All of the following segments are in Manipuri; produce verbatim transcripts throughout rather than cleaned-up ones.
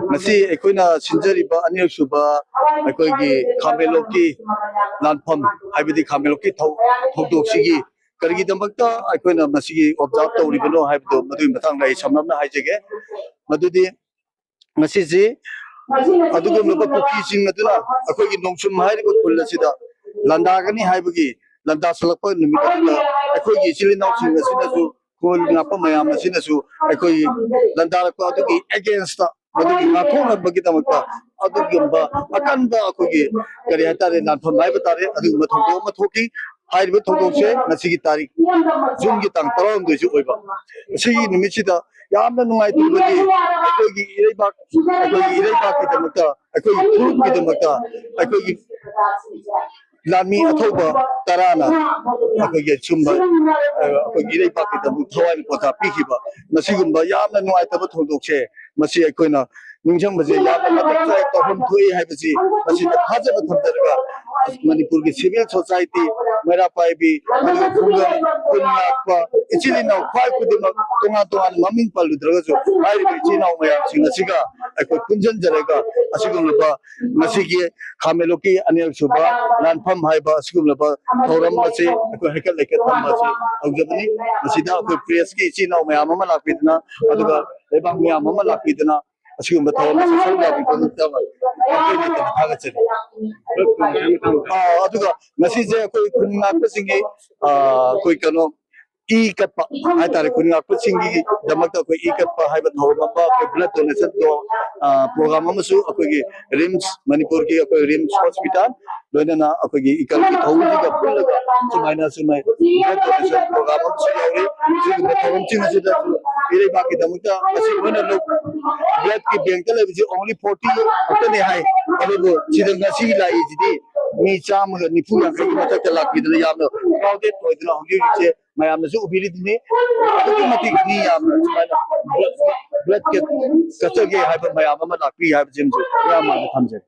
ꯉꯁꯤ ꯑꯩꯈꯣꯏꯅ ꯁꯤꯟꯖꯔꯤꯕ ꯑꯅꯤꯔꯛꯁꯨꯕ ꯑꯩꯈꯣꯏꯒꯤ ꯈꯥꯃꯦꯟꯂꯣꯛꯀꯤ ꯂꯥꯟꯐꯝ, ꯍꯥꯏꯕꯗꯤ ꯈꯥꯃꯦꯟꯂꯣꯛꯀꯤ ꯊꯧ-, ꯊꯧꯗꯣꯛꯁꯤꯒꯤ ꯀꯔꯤꯒꯤꯗꯃꯛꯇ ꯑꯩꯈꯣꯏꯅ ꯃꯁꯤꯒꯤ ꯑꯣꯕꯖꯥꯔꯕ ꯇꯧꯔꯤꯕꯅꯣ ꯍꯥꯏꯕꯗꯣ, ꯃꯗꯨꯒꯤ ꯃꯇꯥꯡꯗ ꯑꯩ ꯁꯝꯂꯞꯅ ꯍꯥꯏꯖꯒꯦ꯫ ꯃꯗꯨꯗꯤ ꯉꯁꯤꯁꯤ ꯑꯗꯨꯒꯨꯝꯂꯕ ꯀꯨꯀꯤꯁꯤꯡ ꯑꯗꯨꯅ ꯑꯩꯈꯣꯏꯒꯤ ꯅꯣꯡꯁꯨꯝ ꯍꯥꯏꯔꯤꯕ ꯈꯨꯜ ꯑꯁꯤꯗ ꯂꯥꯟꯗꯥꯒꯅꯤ ꯍꯥꯏꯕꯒꯤ ꯂꯥꯟꯗꯥꯁꯜꯂꯛꯄ ꯅꯨꯃꯤꯠ ꯑꯗꯨꯗ ꯑꯩꯈꯣꯏꯒꯤ ꯏꯆꯤꯜ ꯏꯅꯥꯎꯁꯤꯡ ꯑꯁꯤꯅꯁꯨ, ꯈꯨꯜ ꯉꯥꯛꯄ ꯃꯌꯥꯝ ꯑꯁꯤꯅꯁꯨ ꯑꯩꯈꯣꯏ ꯂꯥꯟꯗꯥꯔꯛꯄ ꯑꯗꯨꯒꯤ ꯑꯦꯒꯦꯟꯁꯇ, ꯃꯗꯨꯒꯤ ꯉꯥꯛꯊꯣꯛꯅꯕꯒꯤꯗꯃꯛꯇ ꯑꯗꯨꯒꯨꯝꯕ ꯑꯀꯟꯕ ꯑꯩꯈꯣꯏꯒꯤ, ꯀꯔꯤ ꯍꯥꯏꯇꯥꯔꯦ, ꯂꯥꯟꯐꯝ ꯍꯥꯏꯕ ꯇꯥꯔꯦ, ꯑꯗꯨꯒꯨꯝꯕ ꯊꯧꯗꯣꯛ ꯑꯃ ꯊꯣꯛꯈꯤ꯫ ꯍꯥꯏꯔꯤꯕ ꯊꯧꯗꯣꯛꯁꯦ ꯉꯁꯤꯒꯤ ꯇꯥꯔꯤꯛ, ꯖꯨꯟꯒꯤ ꯇꯥꯡ ꯇꯔꯥꯍꯨꯝꯗꯣꯏꯁꯦ ꯑꯣꯏꯕ꯫ ꯁꯤꯒꯤ ꯅꯨꯃꯤꯠꯁꯤꯗ ꯌꯥꯝꯅ ꯅꯨꯡꯉꯥꯏꯇꯕꯗꯤ ꯑꯩꯈꯣꯏꯒꯤ ꯏꯔꯩꯕꯥꯛ, ꯑꯩꯈꯣꯏꯒꯤ ꯏꯔꯩꯕꯥꯛꯀꯤꯗꯃꯛꯇ, ꯑꯩꯈꯣꯏꯒꯤ ꯐꯨꯔꯨꯞꯀꯤꯗꯃꯛꯇ, ꯑꯩꯈꯣꯏꯒꯤ ꯂꯥꯟꯃꯤ ꯑꯊꯧꯕ ꯇꯔꯥꯅ ꯑꯩꯈꯣꯏꯒꯤ ꯁꯨꯝꯕ, ꯑꯩꯈꯣꯏꯒꯤ ꯏꯔꯩꯕꯥꯛꯀꯤꯗꯃꯛ ꯊꯋꯥꯏ ꯄꯣꯊꯥ ꯄꯤꯈꯤꯕ, ꯃꯁꯤꯒꯨꯝꯕ ꯌꯥꯝꯅ ꯅꯨꯡꯉꯥꯏꯇꯕ ꯊꯧꯗꯣꯛꯁꯦ, ꯃꯁꯤ ꯑꯩꯈꯣꯏꯅ ꯅꯤꯡꯁꯤꯡꯕꯁꯦ ꯌꯥꯝꯅ ꯃꯇꯤꯛ ꯆꯥꯏ, ꯇꯧꯐꯝ ꯊꯣꯛꯏ ꯍꯥꯏꯕꯁꯤ ꯃꯁꯤꯗ ꯊꯥꯖꯕ ꯊꯝꯖꯔꯒ, ꯃꯅꯤꯄꯨꯔꯒꯤ ꯁꯤꯚꯤꯜ ꯁꯣꯁꯥꯏꯇꯤ, ꯃꯩꯔꯥ ꯄꯥꯏꯕꯤ, ꯑꯗꯨꯒ ꯈꯨꯡꯒꯪ, ꯈꯨꯟ ꯉꯥꯛꯄ, ꯏꯆꯤꯜ ꯏꯅꯥꯎ ꯈ꯭ꯋꯥꯏ ꯈꯨꯗꯤꯡꯃꯛ, ꯇꯣꯉꯥꯟ ꯇꯣꯉꯥꯟꯅ ꯃꯃꯤꯡ ꯄꯜꯂꯨꯗ꯭ꯔꯒꯁꯨ, ꯍꯥꯏꯔꯤꯕ ꯏꯆꯤꯜ ꯏꯅꯥꯎ ꯃꯌꯥꯝꯁꯤꯡ ꯑꯁꯤꯒ ꯑꯩꯈꯣꯏ ꯄꯨꯟꯁꯤꯟꯖꯔꯒ ꯑꯁꯤꯒꯨꯝꯂꯕ ꯃꯁꯤꯒꯤ ꯈꯥꯃꯦꯟꯂꯣꯛꯀꯤ ꯑꯅꯤꯔꯛꯁꯨꯕ ꯂꯥꯟꯐꯝ ꯍꯥꯏꯕ ꯑꯁꯤꯒꯨꯝꯂꯕ ꯊꯧꯔꯝ ꯑꯁꯤ ꯑꯩꯈꯣꯏ ꯍꯩꯀꯠ ꯂꯩꯀꯠ ꯊꯝꯕ ꯑꯁꯤ ꯇꯧꯖꯕꯅꯤ꯫ ꯃꯁꯤꯗ ꯑꯩꯈꯣꯏ ꯄ꯭ꯔꯦꯁꯀꯤ ꯏꯆꯤꯜ ꯏꯅꯥꯎ ꯃꯌꯥꯝ ꯑꯃ ꯂꯥꯛꯄꯤꯗꯅ, ꯑꯗꯨꯒ ꯂꯩꯕꯥꯛ ꯃꯌꯥꯝ ꯑꯃ ꯂꯥꯛꯄꯤꯗꯅ, ꯑꯁꯤꯒꯨꯝꯕ ꯊꯧꯔꯝ ꯑꯁꯤ ꯁꯔꯨꯛ ꯌꯥꯕꯤꯕꯒꯤꯗꯃꯛꯇ ꯃꯈꯣꯏ ꯂꯩꯇꯅ ꯊꯥꯒꯠꯆꯔꯤ꯫ ꯑꯥ, ꯑꯗꯨꯒ ꯉꯁꯤꯁꯦ ꯑꯩꯈꯣꯏ ꯈꯨꯟ ꯉꯥꯛꯄꯁꯤꯡꯒꯤ, ꯑꯥ, ꯑꯩꯈꯣꯏ ꯀꯩꯅꯣ, ꯏ ꯀꯠꯄ ꯍꯥꯏꯇꯥꯔꯦ, ꯈꯨꯟ ꯉꯥꯛꯄꯁꯤꯡꯒꯤꯗꯃꯛꯇ ꯑꯩꯈꯣꯏ ꯏ ꯀꯠꯄ ꯍꯥꯏꯕ ꯊꯧꯔꯝ ꯑꯃ, ꯑꯩꯈꯣꯏ ꯕ꯭ꯂꯗ ꯗꯣꯅꯦꯁꯟ ꯄ꯭ꯔꯣꯒ꯭ꯔꯥꯝ ꯑꯃꯁꯨ ꯑꯩꯈꯣꯏꯒꯤ ꯔꯤꯝꯁ, ꯃꯅꯤꯄꯨꯔꯒꯤ ꯑꯩꯈꯣꯏ ꯔꯤꯝꯁ ꯍꯣꯁꯄꯤꯇꯥꯜ, ꯂꯣꯏꯅꯅ ꯑꯩꯈꯣꯏꯒꯤ ꯏꯀꯪꯒꯤ ꯊꯧꯔꯝꯁꯤꯒ ꯄꯨꯜꯂꯒ ꯁꯨꯃꯥꯏꯅ, ꯁꯨꯃꯥꯏꯅ blood donation program ꯑꯃꯁꯨ ꯌꯥꯎꯔꯤ꯫ ꯁꯤꯒꯨꯝꯕ ꯊꯧꯔꯝꯁꯤꯡ ꯑꯁꯤꯗꯁꯨ ꯏꯔꯩꯕꯥꯛꯀꯤꯗꯃꯛꯇ ꯉꯁꯤ ꯂꯣꯏꯅ ꯂꯧ-, bloodꯀꯤ bankꯇ ꯂꯩꯕꯁꯤ only forty ꯈꯛꯇꯅꯤ ꯍꯥꯏ꯫ ꯑꯗꯨꯕꯨ ꯁꯤꯗ ꯉꯁꯤ ꯂꯥꯛꯏꯁꯤꯗꯤ ꯃꯤ ꯆꯥꯝꯃꯒ ꯅꯤꯐꯨ ꯌꯥꯡꯈꯩꯒꯤ ꯃꯊꯛꯇ ꯂꯥꯛꯄꯤꯗꯅ ꯌꯥꯝꯅ crowded ꯑꯣꯏꯗꯅ ꯍꯧꯖꯤꯛ ꯍꯧꯖꯤꯛꯁꯦ ꯃꯌꯥꯝꯅꯁꯨ ꯎꯕꯤꯔꯤꯗꯨꯅꯤ꯫ ꯑꯗꯨꯛꯀꯤ ꯃꯇꯤꯛ ꯃꯤ ꯌꯥꯝꯅ ꯁꯨꯃꯥꯏꯅ blood, blood ꯀꯠꯆꯒꯦ ꯍꯥꯏꯕ ꯃꯌꯥꯝ ꯑꯃ ꯂꯥꯛꯄꯤ ꯍꯥꯏꯕꯁꯤꯃꯁꯨ ꯃꯌꯥꯝ ꯃꯥꯡꯗ ꯊꯝꯖꯒꯦ꯫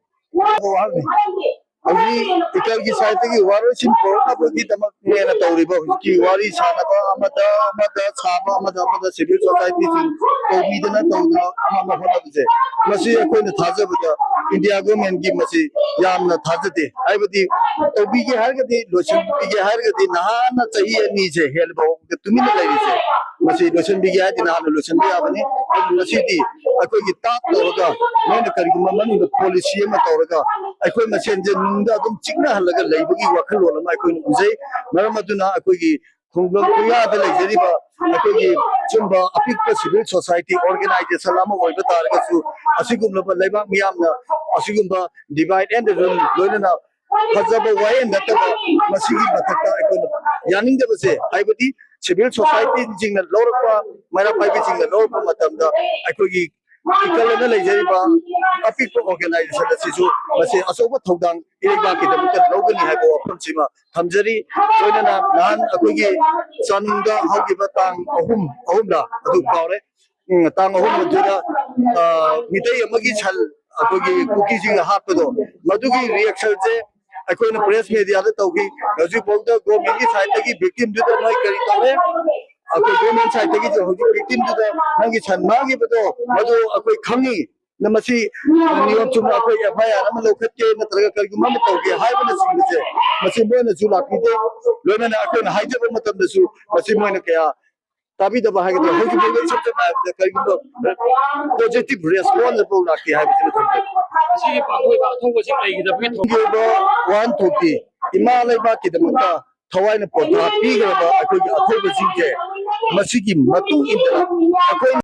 ꯍꯧꯖꯤꯛ ꯏꯀꯜꯒꯤ ꯁꯥꯏꯠꯇꯒꯤ ꯋꯥꯔꯣꯏꯁꯤꯟ ꯄꯨꯔꯛꯅꯕꯒꯤꯗꯃꯛꯅꯦꯅ ꯇꯧꯔꯤꯕ ꯍꯧꯖꯤꯛꯀꯤ ꯋꯥꯔꯤ ꯁꯥꯟꯅꯕ, ꯑꯃꯗ ꯑꯃꯗ ꯁꯥꯕ, ꯑꯃꯗ ꯑꯃꯗ civil society ꯁꯤꯡ ꯀꯧꯕꯤꯗꯅ ꯇꯧꯗꯅ ꯑꯃ ꯑꯃ ꯍꯣꯠꯅꯕꯁꯦ, ꯃꯁꯤ ꯑꯩꯈꯣꯏꯅ ꯊꯥꯖꯕꯗ ꯏꯟꯗꯤꯌꯥ ꯒꯣꯔꯃꯦꯟꯒꯤ ꯃꯁꯤ ꯌꯥꯝꯅ ꯊꯥꯖꯗꯦ꯫ ꯍꯥꯏꯕꯗꯤ ꯇꯧꯕꯤꯒꯦ ꯍꯥꯏꯔꯒꯗꯤ, ꯂꯣꯏꯁꯤꯟꯕꯤꯒꯦ ꯍꯥꯏꯔꯒꯗꯤ ꯅꯍꯥꯟꯅ ꯆꯍꯤ ꯑꯅꯤꯁꯦ ꯍꯦꯜꯂꯕ ꯇꯨꯃꯤꯟꯅ ꯂꯩꯔꯤꯁꯦ, ꯃꯁꯤ ꯂꯣꯏꯁꯤꯟꯕꯤꯒꯦ ꯍꯥꯏꯗꯤ ꯅꯍꯥꯟꯅ ꯂꯣꯏꯁꯤꯟꯕ ꯌꯥꯕꯅꯤ꯫ ꯑꯗꯨ ꯉꯁꯤꯗꯤ ꯑꯩꯈꯣꯏꯒꯤ ꯇꯥꯛ ꯇꯧꯔꯒ, ꯃꯣꯏꯅ ꯀꯔꯤꯒꯨꯝꯕ ꯃꯅꯨꯡꯗ ꯄꯣꯂꯤꯁꯤ ꯑꯃ ꯇꯧꯔꯒ ꯑꯩꯈꯣꯏ ꯃꯁꯦꯟꯁꯦ ꯅꯨꯡꯗ ꯑꯗꯨꯝ ꯆꯤꯛꯅꯍꯜꯂꯒ ꯂꯩꯕꯒꯤ ꯋꯥꯈꯜꯂꯣꯟ ꯑꯃ ꯑꯩꯈꯣꯏꯅ ꯎꯖꯩ꯫ ꯃꯔꯝ ꯑꯗꯨꯅ ꯑꯩꯈꯣꯏꯒꯤ ꯈꯨꯡꯒꯪ ꯈꯨꯌꯥꯗ ꯂꯩꯖꯔꯤꯕ ꯑꯩꯈꯣꯏꯒꯤ ꯆꯨꯝꯕ ꯑꯄꯤꯛꯄ civil society organization ꯑꯃ ꯑꯣꯏꯕ ꯇꯥꯔꯒꯁꯨ, ꯑꯁꯤꯒꯨꯝꯂꯕ ꯂꯩꯕꯥꯛ ꯃꯤꯌꯥꯝꯅ ꯑꯁꯤꯒꯨꯝꯕ divide and rule ꯂꯣꯏꯅꯅ ꯐꯖꯕ ꯋꯥꯌꯦꯜ ꯅꯠꯇꯕ ꯃꯁꯤꯒꯤ ꯃꯊꯛꯇ ꯑꯩꯈꯣꯏꯅ ꯌꯥꯅꯤꯡꯗꯕꯁꯦ, ꯍꯥꯏꯕꯗꯤ civil society ꯁꯤꯡꯅ ꯂꯧꯔꯛꯄ, ꯃꯩꯔꯥ ꯄꯥꯏꯕꯤꯁꯤꯡꯅ ꯂꯧꯔꯛꯄ ꯃꯇꯝꯗ ꯑꯩꯈꯣꯏꯒꯤ ꯏꯀꯜ ꯑꯅ ꯂꯩꯖꯔꯤꯕ ꯑꯄꯤꯛꯄ organization ꯑꯁꯤꯁꯨ ꯃꯁꯤ ꯑꯆꯧꯕ ꯊꯧꯗꯥꯡ ꯏꯔꯩꯕꯥꯛꯀꯤꯗꯃꯛꯇ ꯂꯧꯒꯅꯤ ꯍꯥꯏꯕ ꯋꯥꯐꯝꯁꯤꯃ ꯊꯝꯖꯔꯤ꯫ ꯂꯣꯏꯅꯅ ꯅꯍꯥꯟ ꯑꯩꯈꯣꯏꯒꯤ ꯆꯥꯅꯨꯡꯗ ꯍꯧꯈꯤꯕ ꯇꯥꯡ ꯑꯍꯨꯝ, ꯑꯍꯨꯝꯂ ꯑꯗꯨ ꯀꯥꯎꯔꯦ, ꯎꯝ, ꯇꯥꯡ ꯑꯍꯨꯝ ꯑꯗꯨꯗ, ꯑ, ꯃꯤꯇꯩ ꯑꯃꯒꯤ ꯁꯟ ꯑꯩꯈꯣꯏꯒꯤ ꯀꯨꯀꯤꯁꯤꯡꯅ ꯍꯥꯠꯄꯗꯣ, ꯃꯗꯨꯒꯤ reaction ꯁꯦ ꯑꯩꯈꯣꯏꯅ press media ꯗ ꯇꯧꯈꯤ꯫ ꯍꯧꯖꯤꯛꯐꯥꯎꯗ government ꯀꯤ side ꯇꯒꯤ victim ꯗꯨꯗ ꯅꯣꯏ ꯀꯔꯤ ꯇꯧꯔꯦ? ꯑꯩꯈꯣꯏ government side ꯇꯒꯤꯁꯨ ꯍꯧꯖꯤꯛ victim ꯗꯨꯗ ꯅꯪꯒꯤ ꯁꯟ ꯃꯥꯡꯈꯤꯕꯗꯣ ꯃꯗꯨ ꯑꯩꯈꯣꯏ ꯈꯪꯉꯤ꯫ ꯅ ꯃꯁꯤ ꯅꯤꯌꯣꯝ ꯆꯨꯝꯅ ꯑꯩꯈꯣꯏ F I R ꯑꯃ ꯂꯧꯈꯠꯀꯦ ꯅꯠꯇ꯭ꯔꯒ ꯀꯔꯤꯒꯨꯝꯕ ꯑꯃ ꯇꯧꯒꯦ ꯍꯥꯏꯕꯅꯆꯤꯡꯕꯁꯦ, ꯃꯁꯤ ꯃꯣꯏꯅꯁꯨ ꯂꯥꯛꯄꯤꯗꯦ꯫ ꯂꯣꯏꯅꯅ ꯑꯩꯈꯣꯏꯅ ꯍꯥꯏꯖꯕ ꯃꯇꯝꯗꯁꯨ ꯃꯁꯤ ꯃꯣꯏꯅ ꯀꯌꯥ ꯇꯥꯕꯤꯗꯕ ꯍꯥꯏꯒꯗ꯭ꯔꯥ, ꯍꯧꯖꯤꯛ ꯐꯥꯎꯕ ꯏꯁꯝ ꯁꯝꯅ ꯍꯥꯏꯔꯕꯗ ꯀꯔꯤꯒꯨꯝꯕ positive response ꯑꯃꯐꯥꯎ ꯂꯥꯛꯇꯦ ꯍꯥꯏꯕꯁꯤꯃ ꯊꯝꯖꯒꯦ꯫ ꯑꯁꯤꯒꯤ ꯄꯥꯡꯊꯣꯛꯏꯕ ꯑꯊꯧꯕꯁꯤꯡ ꯂꯩꯈꯤꯗꯕꯒꯤ ꯊꯧ- ꯊꯧꯗꯣꯛ ꯑꯣꯏꯕ ꯋꯥꯍꯟꯊꯣꯛꯇꯤ ꯏꯃꯥ ꯂꯩꯕꯥꯛꯀꯤꯗꯃꯛꯇ ꯊꯋꯥꯏꯅ ꯄꯣꯟꯊꯥ ꯄꯤꯈ꯭ꯔꯕ ꯑꯩꯈꯣꯏꯒꯤ ꯑꯊꯧꯕꯁꯤꯡꯁꯦ, ꯃꯁꯤꯒꯤ ꯃꯇꯨꯡ ꯏꯟꯗꯅ ꯑꯩꯈꯣꯏ